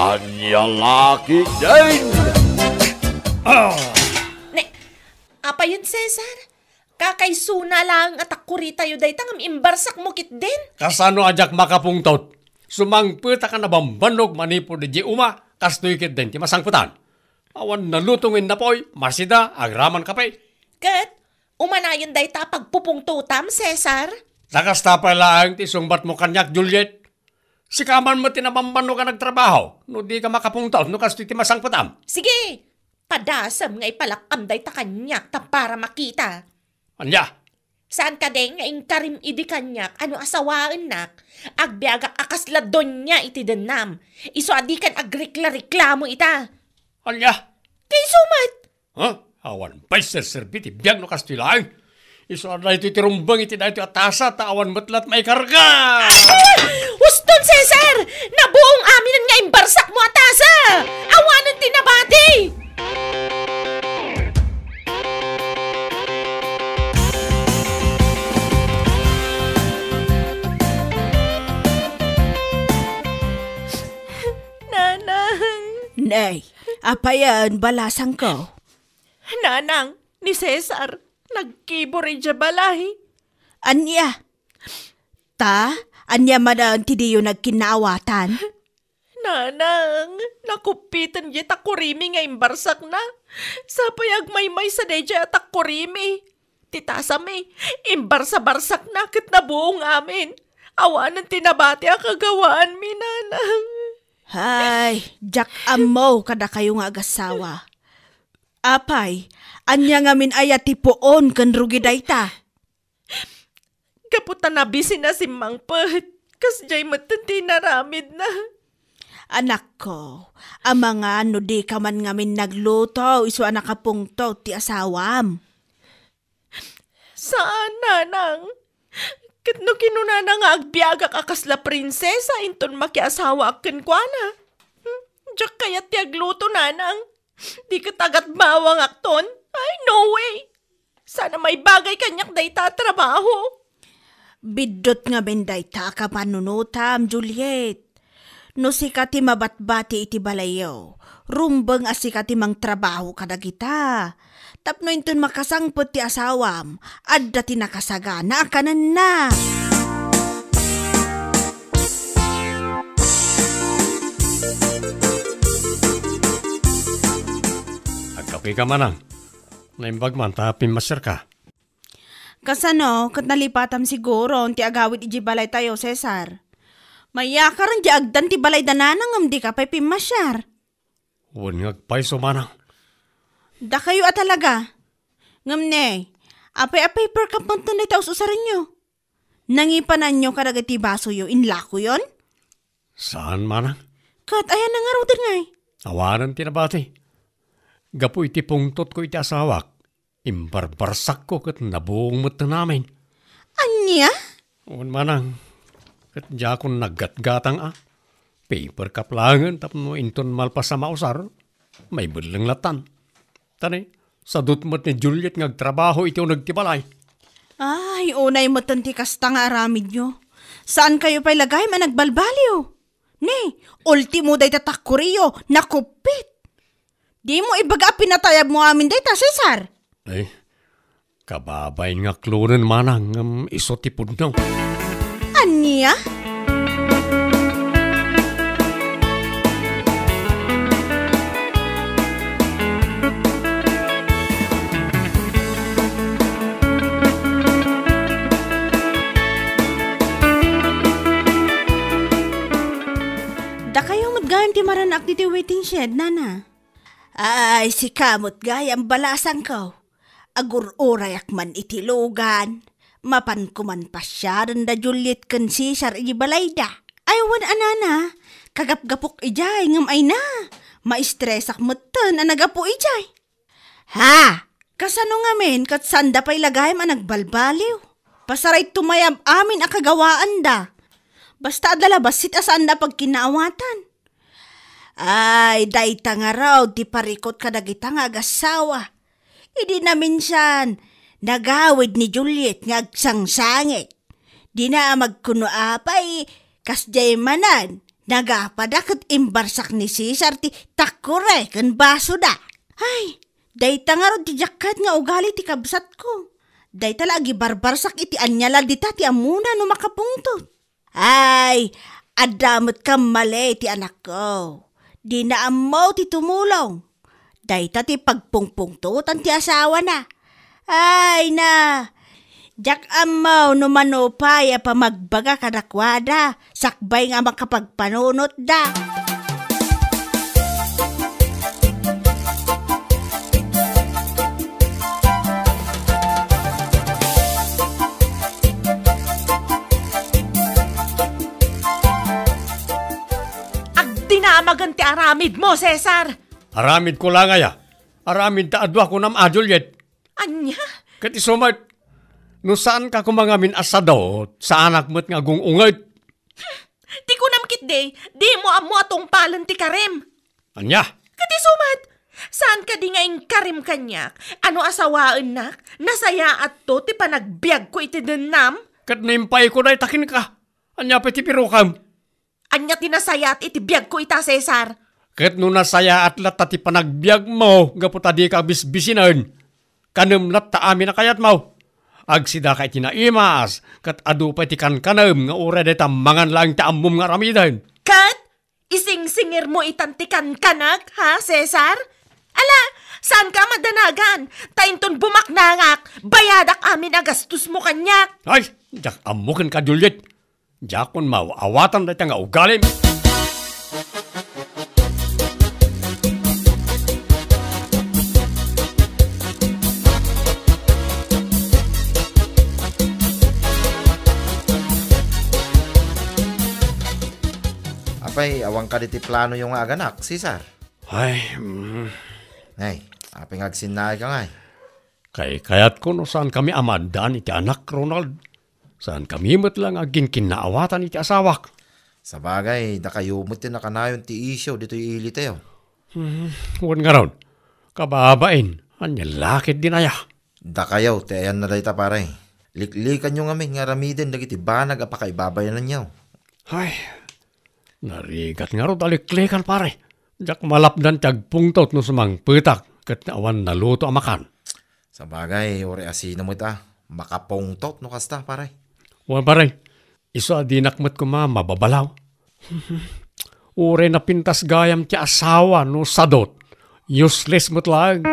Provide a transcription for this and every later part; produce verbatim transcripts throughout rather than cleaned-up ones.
Ania la ketdin? Ah! Ne, apayen, Cesar? Kakaisuna laeng a takkuritayo dayta ngem imbarsakmo ketdin? Kasano a diak makapungtot? Sumangpetak a nabambannog manipud idiay uma, kastoy ketdin ti masangpetan. Awan naluto nga innapoy, masida, agraman kape. Ket, umanayon dayta a pagpupungtotam, Cesar? Ta kasta pay laeng ti isungbatmo kaniak, Juliet. Sika man met ti nabambannog a nagtrabaho, no dika makapungtot no kastoy ti masangpetam. Sige, padasem nga ipalakkam dayta kaniak ta para makita. Ania? Saan kadi nga inkarim idi kaniak a no asawaennak, agbiagak a kasla donia iti dennam. Isu a dikan agrekla-reklamo ita. Ania? Kayso met! Ha? Awan pay serserbi ti biag no kastoy laeng. Isu a daytoy ti rumbeng iti daytoy a tasa ta awan met la't maikarga. Ah! Uston, Cesar! Nabuong aminen nga imbarsakmo a tasa! Awanen ti nabati! Nanang! Nay, apayen, balasangko? Nanang, ni Cesar, nagkibor idiay balay. Ania? Ta, ania manen ti diyo nagkinnaawatan? Nanang, nakuppiten diay takkurimi nga imbarsakna. Sapay agmaymaysa daydiay a takkurimi. Ti tasami, imbarsa-barsakna ket nabuong amin. Awanen ti nabati a kagawaanmi, Nanang. Hay, diak ammo kadakayo nga agassawa. Apay, ania ngamin aya ti puon ken rugi dayta? Gapu ta nabisina simmangpet, kasdiay metten ti inaramidna. Anakko, amangan no dika man ngamin nagluto isu a nakapungtot ti asawam. Saan, Nanang. Ket no kinunana nga agbiagak a kasla prinsesa inton makiasawaak kenkuana. Hmm, diak kayat ti agluto, Nanang. Di ket agatbawangakton. Ay, no way. Saan a maibagay kaniak dayta a trabaho. Biddut ngamin dayta a kapanunotam, Juliet. No sika ti mabatbati iti balayyo, rumbeng a sika ti mangtrabaho kadagita. Tapno inton makasangpet ti asawam, adda ti nakasagana a kanenna. Agkapeka, Manang. Naimbag man ta pimmasiarka. Kasano, ket nalipatam siguro ti agawid idiay balaytayo, Cesar? Mayakaren diay agdan ti balayda, Nanang, ngem dika pay pimmasiar. Wen nga agpayso, Manang. Dakayo a talaga. Ngem ne, apay a paper cup metten dayta us-usarenyo? Nangipananyo kadagiti basoyo, inlakoyon? Saan, Manang. Ket aya nangaruden ngay? Awanen ti nabati. Gapu iti pungtotko iti asawak, imbarbarsakko ket nabuong metten amin. Ania? Wen, Manang, ket diakon naggatgatang a. Paper cup laengen tapno inton malpas a mausar, maibelleng lattan. Ta ne, sadut met ni Juliet nga agtrabaho iti uneg ti balay. Ay, unay metten ti kasta nga aramidyo. Saankayo pay la gayam a nagbalbaliw. Ne, ultimo dayta takkuriyo, nakuppit. Dimo ibaga a pinatayabmo amin dayta, Cesar. Ay, kababain nga klonen, Manang, ngem isu ti pudno. Ania? Dakayo met gayam ti maran-ak ditoy waiting shed, Nana. Ay, sika met gayam, balasangko. Agur-urayak man iti lugan. Mapanko man pasiaren da Juliet ken Cesar iti balayda. Ay, wen a, Nana, kagapgapok idiay, ngem ay na, maistresak metten a nagapu idiay. Ha? Kasano ngamin ket saanda pay la gayam a nagbalbaliw? Pasaray tumayab amin a kagawaanda. Basta adda la bassit a saanda a pagkinnaawatan. Ay, dayta ngarud ti parikut kadagita nga agassawa. Idi naminsan, nagawid ni Juliet nga agsangsangit. Dina a magkuno apay, kasdiay manen, Nagapada ket imbarsak ni Cesar ti takkure ken basoda. Ay, dayta ngarud ti diak ket nga ugali ti kabsatko. Dayta la agibarbarsak iti ania la dita ti ammona no makapungtot. Ay, adda met kammali ti anakko. Dina ammo ti tumulong. Dayta ti pagpungpungtotan ti asawana. Ay na, diak ammo no mano pay a pamagbaga kadakuada, sakbay nga makapagpanunotda. Agdinamagen ti aramidmo, Cesar! Aramidko la ngay a. Aramid ta adu a kunam a, Juliet. Ania? Ket isu met, no saanka koma ngamin a sadot, saanak met nga agung-unget. Ti kunam ketdi, dimo ammo a tungpalen ti karim. Ania? Ket isu met, saan kadi nga inkarim kaniak a no asawaennak, nasayaatto ti panagbiagko iti dennam? Ket no impayko dayta kenka, ania pay ti pirukam? Ania ti nasayaat iti biagko ita, Cesar? Ket no nasayaat latta ti panagbiagmo gapu ta dika bisbisinen, kanem latta amin a kayatmo. Agsidaka iti naimas, ket adu pay ti kankanem nga uray dayta mangan laeng ti ammom nga aramiden. Ket isingsingirmo itan ti kankanek, ha, Cesar? Ala, saanka a madanagan, ta inton bumaknangak, bayadak amin a gastosmo kaniak. Ay, diak ammo kenka, Juliet. Diakon maaw-awatan dayta nga ugalim. Apay, awan kadi ti planoyo nga aganak, Cesar? Ay, mm. Ay, apay nga agsinnaayka ngay? Kaykayatko no saankami a maaddaan iti anak, Ronald. Saankami met la nga agkinkinnaawatan iti asawak. Sabagay, dakayo met ti nakanayon ti isyu ditoy ilitayo. Hmm, wen ngarud, kababain, ania la ketdin aya? Dakayo ti ayanna dayta, pare. Liklikanyo ngamin nga aramiden dagiti banag a pakaibabayananyo. Ay, narigat ngarud a liklikan, pare. Diak malapdan ti agpungtot no sumangpetak ket awan naluto a makan. Sabagay, uray a sino met a makapungtot no kasta, pare. Wen, pare, isu a dinak met koma mababalaw. Uray napintas gayam ti asawa no sadot, useless met laeng.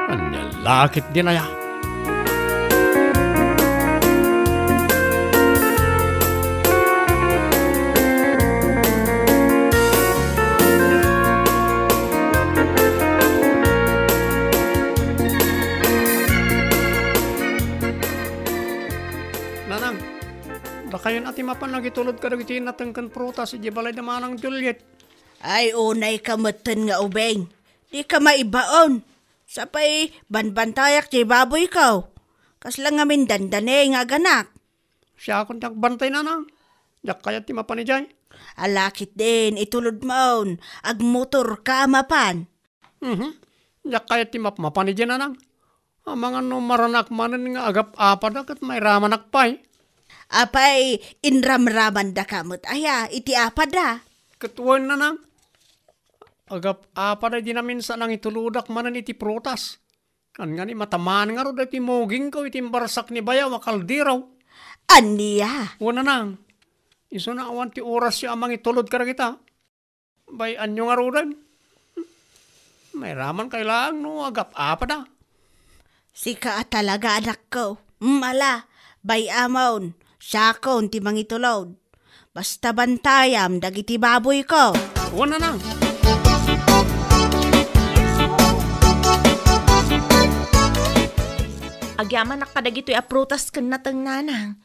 Ania la ketdin aya? Nanang, dakayon a ti mapan nagitulod kadagiti nateng ken prutas idiay balay da Manang Juliet. Ay, unayka metten nga ubing. Dika maibaon. Sapay, banbantayak ti baboyko. Kasla ngamin dandani nga aganak. Siakon ti agbantay, nanang. Diak kayat ti mapan idiay. Ala ketdin, itulodmon. Agmotorka a mapan. Mhm. Diak kayat ti mapmapan idiay, nanang. Amangan no maranak manen nga agap-apada ket mairamanak pay. Apay, inramramandaka met aya iti apada? Ket wen, nanang. Agap-apada idi naminsan nangitulodak manen iti prutas. Ngani, matamaan ngarud daytoy mugingko iti imbarsak ni bayaw a kaldero. Ania? Wen, nanang. Isuna awan ti orasyo a mangitulod kadagita. Bay-anyo ngaruden. Mairaman kay laeng no agap-apada. Sika a talaga, anakko. Mm, ala, bay-amon, siakon ti mangitulod. Basta bantayam dagiti baboyko. Wen, nanang. Agyamanak kadagitoy a prutas ken nateng, nanang.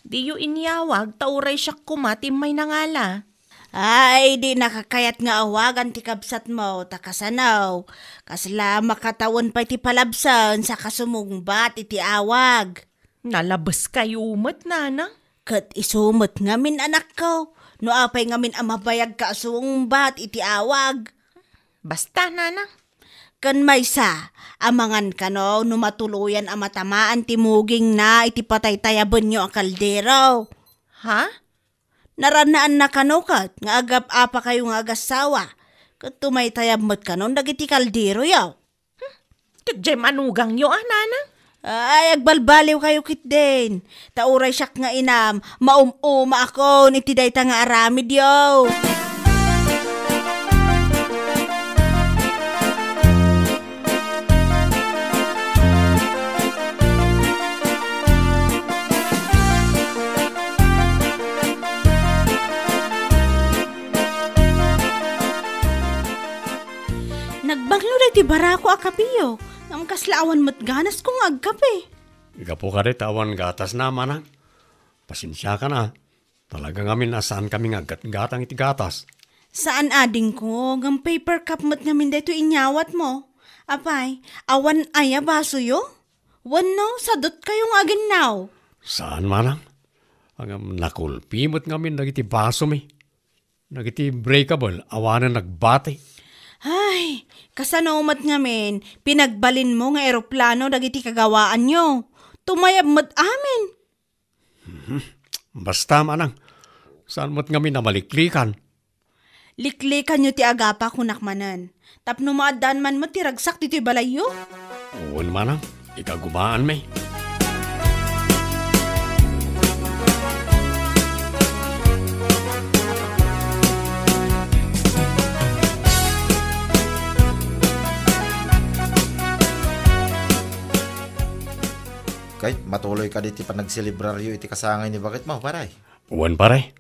Diyo inyawag, ta uray siak koma ti immay nangala. Ay, dinaka kayat nga awagan ti kabsatmo, ta kasano? Kasla makatawen pay ti palabsen, saka sumungbat iti awag. Nalabeskayo met, nanang. Ket isu met ngamin, anakko, no apay ngamin a mabayagka a sumungbat iti awag. Basta, nanang. Ken maysa, amangan kano no matuloyan a matamaan ti mugingna iti pataytayabenyo a kaldero. Ha? Narannaanna kano ket nga agap-apakayo nga agassawa, ket tumaytayab met kanon dagiti kalderoyo. Ket diay manugangyo a, nanang? Ay, agbalbaliwkayo ketdin. Ta uray siak nga inam, maum-umaakon iti dayta nga aramidyo. Nagbanglo daytoy barako a kapeyo, ngem kasla awan met ganasko nga agkape. Gapu kadi ta awan gatasna, manang. Pasensiakan a. Talaga ngamin a saankami nga aggatgatang iti gatas. Saan adingko, ngem paper cup met ngamin daytoy inyawatmo. Apay, awan aya basoyo? Wenno, sadutkayo nga aginnaw? Saan, manang. Ngem nakulpi met ngamin dagiti basomi. Dagiti breakable, awanen nagbati. Ay, kasano met ngamin, pinagbalinmo nga eroplano dagiti kagawaanyo? Tumayab met amin. Mhm. Basta, manang, saan met ngamin a maliklikan? Liklikanyo ti agapa, kunak manen. Tapno maaddaan man met ti ragsak ditoy balayyo? Wen, manang, ikagumaanmi. Kay, matuloy kadi ti panagselebraryo iti kasangay ni baketmo, pare? Wen, pare.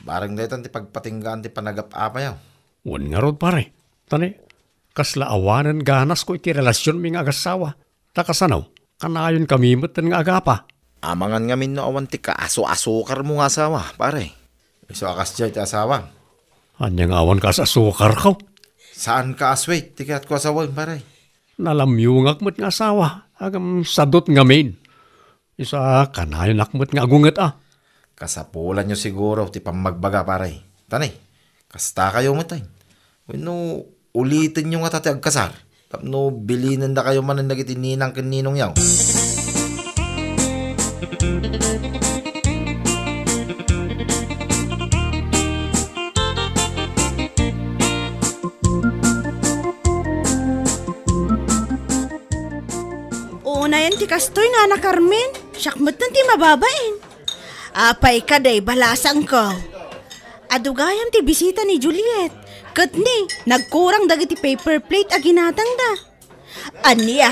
Bareng daytan ti pagpatinggaan ti panagap-apayo. Wen ngarud, pare. Tani, kasla awanen ganasko iti relasionmi nga agassawa. Ta kasano, kanayonkami metten nga agapa. Amangan ngamin no awan ti kaasu-asukarmo nga asawa, pare. Isu a kasdiay ti asawam. Ania nga awan kaasu-asukarko? Saan ka a sweet ti kayatko a sawen, pare. Nalamyongak met nga asawa, ngem sadut ngamin. Isu a kanayonak met nga agunget a. Kasapulanyo siguro ti pammagbaga, pare. Tani, kastakayo met ay. Wenno, ulitenyo ngata ti agkasar. Tapno bilinendakayo manen dagiti ninang ken ninongyo. Unayen ti kastoy, Nana Carmen. Siak metten ti mababain. Apay kadi, balasangko. Adu gayam ti bisita ni Juliet. Ket ni, nagkurang dagiti paper plate a ginatangda. Ania?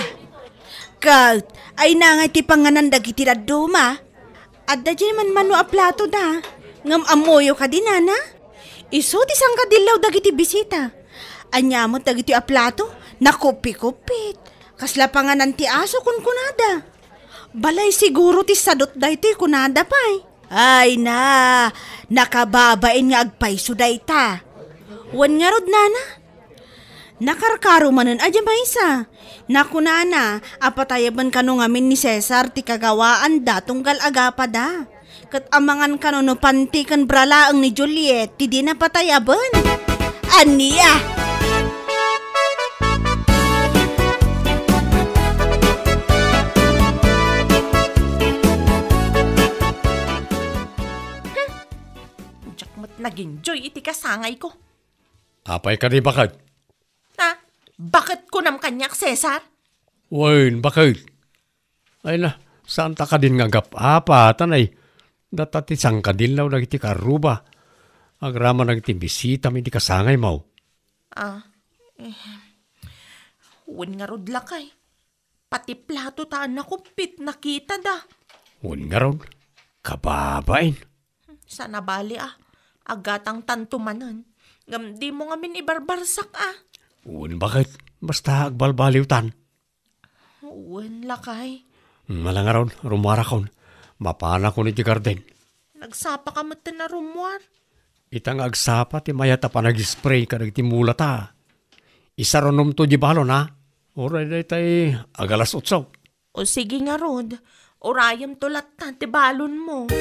Ket, ay nangay ti panganan dagiti dadduma? Adda diay manmano a plato da. Ngem ammoyo kadi, Nana? Isu ti sangkadillaw dagiti bisita. Ania met dagiti a plato? Nakuppi-kuppit. Kasla panganan ti aso, kunkunada. Balay siguro ti sadut daytoy, kunada pay. Ay na, nakababain nga agpayso dayta. Wen ngarud, Nana? Nakarkaro manen a diay maysa. Nakunana a patayaben kano ngamin ni Cesar ti kagawaanda tunggal agapada. Ket amangan kano no panti ken bra laeng ni Juliet ti dina patayaben. Ania? Diak met nag-enjoy iti kasangayko. Apay kadi, baket? Ha? Baket kunam kaniak, Cesar? Wen, baket? Ay na, saanta kadin nga agap-apa, tanay. Data ti sangkadillaw dagiti karruba. Agraman dagiti bisitami iti kasangaymo. Ah, eh, wen ngarud, lakay. Pati plato ta a nakuppit, nakitada. Wen ngarud, kababain. Saan a bali a, agatangtanto manen. Ngem dimo ngamin ibarbarsak a. Wen, baket? Basta agbalbaliwtan. Wen, lakay. Ala ngarud, rummuarakon. Mapanakon iti garden. Nagsapaka metten a rummuar. Ita nga agsapa ti mayat a panag-spray kadagiti mulata. Isarunomto di balon, ha? Uray daytay, agalas otso. O sige ngarud, urayemto latta ti balonmo.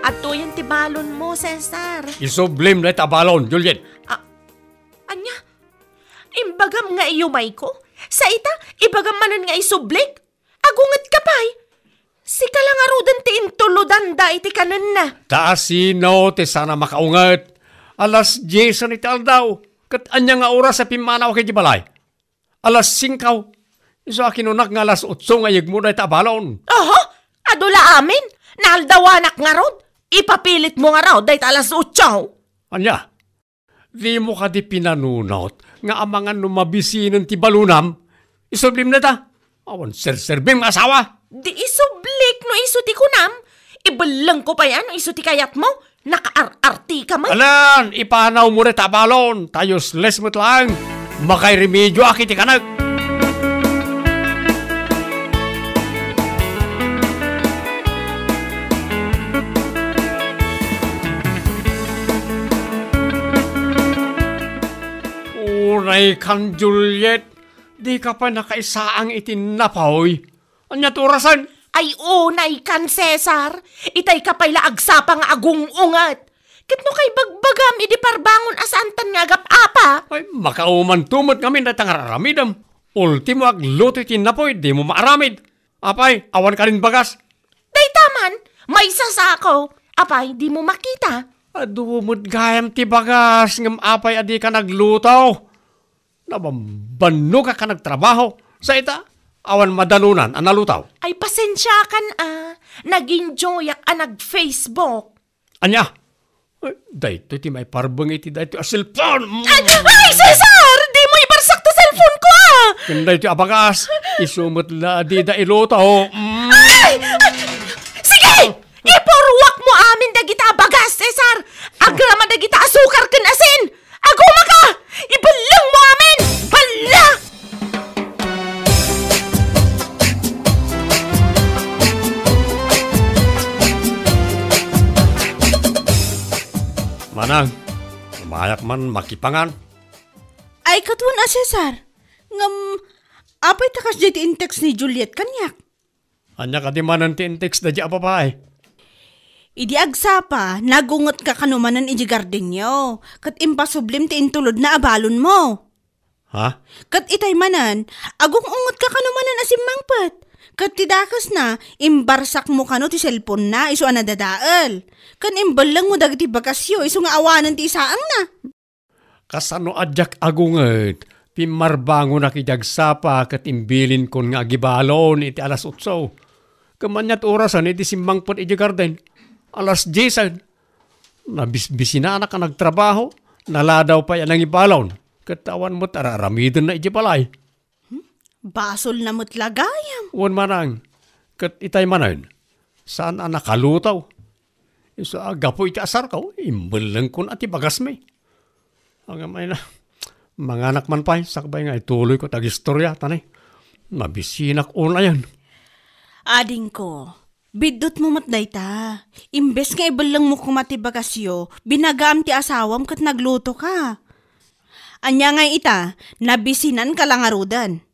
Adtoyen ti balonmo, Cesar. Isublim dayta a balon, Juliet. A-, ania? Imbagam nga iyumayko? Sa ita, ibagam manen nga isublik? Agungetka pay? Sika la ngaruden ti intulodanda iti kanenna. Ta asino ti saan a makaunget? Alas diesen iti aldaw, ket ania nga oras a pimmanawak idiay balay? Alas singko. Isu a kinunak nga alas otso nga iyegmo dayta a balon. Oho, adu la amin. Naaldawanak ngarud. Ipapilitmo ngarud dayta alas otso. Ania? Dimo kadi pinanunot nga amangan no mabisinen ti balonam? Isublim dayta. Awan serserbim nga asawa. Di isublik no isu ti kunam. Ibellengko pay a no isu ti kayatmo. Nakaar-artika met. Alan, ipanawmo dayta a balon, ta useless met laeng. Makairemedioak iti kanek. Unaykan, Juliet, dika pay nakaisaang iti napoy. Ania ti orasen? Ay, unaykan, Cesar. Itayka pay la agsapa nga agung-unget. Ket no kaibagbagam idi parbangon a saantan nga agap-apa. Ay, makaumanto met ngamin dayta nga ar-aramidem. Ultimo, agluto iti napoy, dimo maaramid. Apay, awan kadin bagas? Dayta man, maysa sako. Apay, dimo makita? Adu met gayam ti bagas, ngem apay a dika nagluto? Nabambannogak a nagtrabaho. Sa ita, awan madanunan a nalutaw. Ay, pasensiakan a. Nag-enjoyak a nag-Facebook. Ania? Ay, daytoy ti maiparbeng iti daytoy a cellphone. Mm. Ay, ay, Cesar! Dimo ibarsak ti cellphone ko, a! Ken daytoy a bagas, isu met la a dida iluto. Mm. Ay! Ay! Sige! Ipuruakmo amin dagita a bagas, Cesar! Agraman dagita a sukar ken asin! Agumaka! Ibellengmo amin! Balla! Manang, umayak man makipangan. Ay, ket wen a, Cesar. Ngem, apay ta kasdiay ti in-text ni Juliet kaniak? Ania kadi manen ti in-text daydiay a babai? Idi agsapa, nagungetka kano manen idiay gardenyo, ket impasublim ti intulodna a balonmo. Ha? Ket itay manen, agung-ungetka kano manen a simmangpet. Ket ti dakesna, imbarsakmo kano ti cellphone-na isu a nadadael. Ken imbellengmo dagiti bagasyo isu nga awanen ti isaangna. Kasano a diak agunget, pimmarbangonak idi agsapa ket imbilinkon nga agibalon iti alas otso. Ngem ania ti orasen idi simmangpet idiay garden? Alas diesen. Nabisbisinanak a nagtrabaho, naladaw pay a nangibalon, ket awan met ar-aramidenna idiay balay. Hmm? Basolna met la gayam. Wen manang, ket itay manen, saan a nakalutaw. Isu a gapu iti asarko, imbellengkon a ti bagasmi. Ngem ay na, manganak man pay, sakbay nga ituloyko ti agistoria, ta ne, mabisinak unayen. Adingko, biddutmo met dayta. Imbes nga ibellengmo koma ti bagasyo, binagaam ti asawam ket naglutoka. Ania ngay ita, nabisinanka la ngaruden.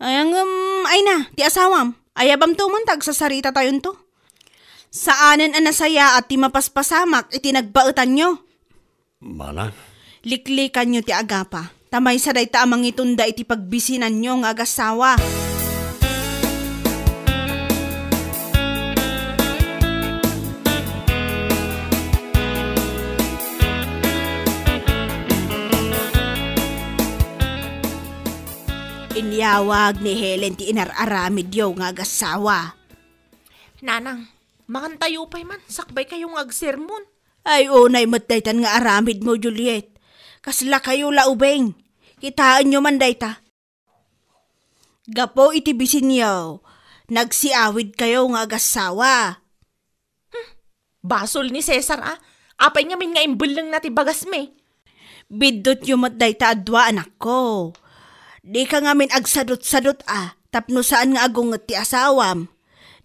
Ay, ngem, ay na, ti asawam, ayabamto man ta agsasaritatayonto. Saanen a nasayaat ti mapaspasamak iti nagbaetanyo. Manang. Liklikanyo ti agapa, ta maysa dayta a mangitunda iti pagbisinanyo nga agassawa. Inyawag ni Helen ti inar-aramidyo nga agassawa. Nanang, mangantayo pay man, sakbay kayo nga agsermon. Ay, unay met daytan nga aramidmo, Juliet. Kasla kayo la ubing. Kitaenyo man dayta. Gapu iti bisinyo, nagsiawid kayo nga agassawa. Hmm, basol ni Cesar, a. Apay ngamin nga imbellengna ti bagasmi? Biddutyo met dayta a dua, anakko. Dika ngamin agsadutsadut, a, tapno saan nga agunget ti asawam.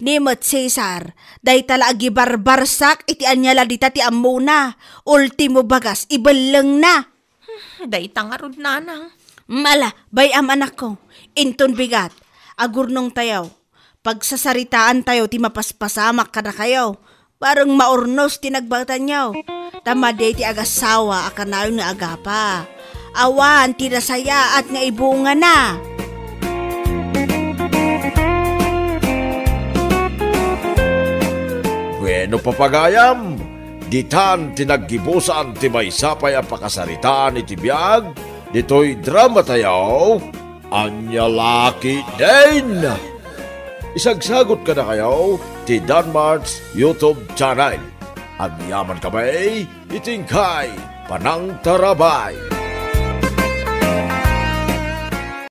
Ni met Cesar, dayta la agibarbarsak iti ania la dita ti ammona. Ultimo bagas, ibellengna. Hmm, dayta ngarud, nanang. Mala, bay-am, anakko. Inton bigat, agurnongtayo. Pagsasaritaantayo ti mapaspasamak kadakayo. Bareng maurnos ti nagbaetanyo. Ta madi ti agasawa a kanayon nga agapa. Awan ti nasayaat nga ibungana. Bueno, papagayam, ditan ti naggibusan ti maysa pay a pakasaritaan iti biag ditoy drama tayo, Ania La Ketdin. Isagsagut kadakayo ti Danmart's YouTube channel. Agyaman kami iti inkay panangtarabay.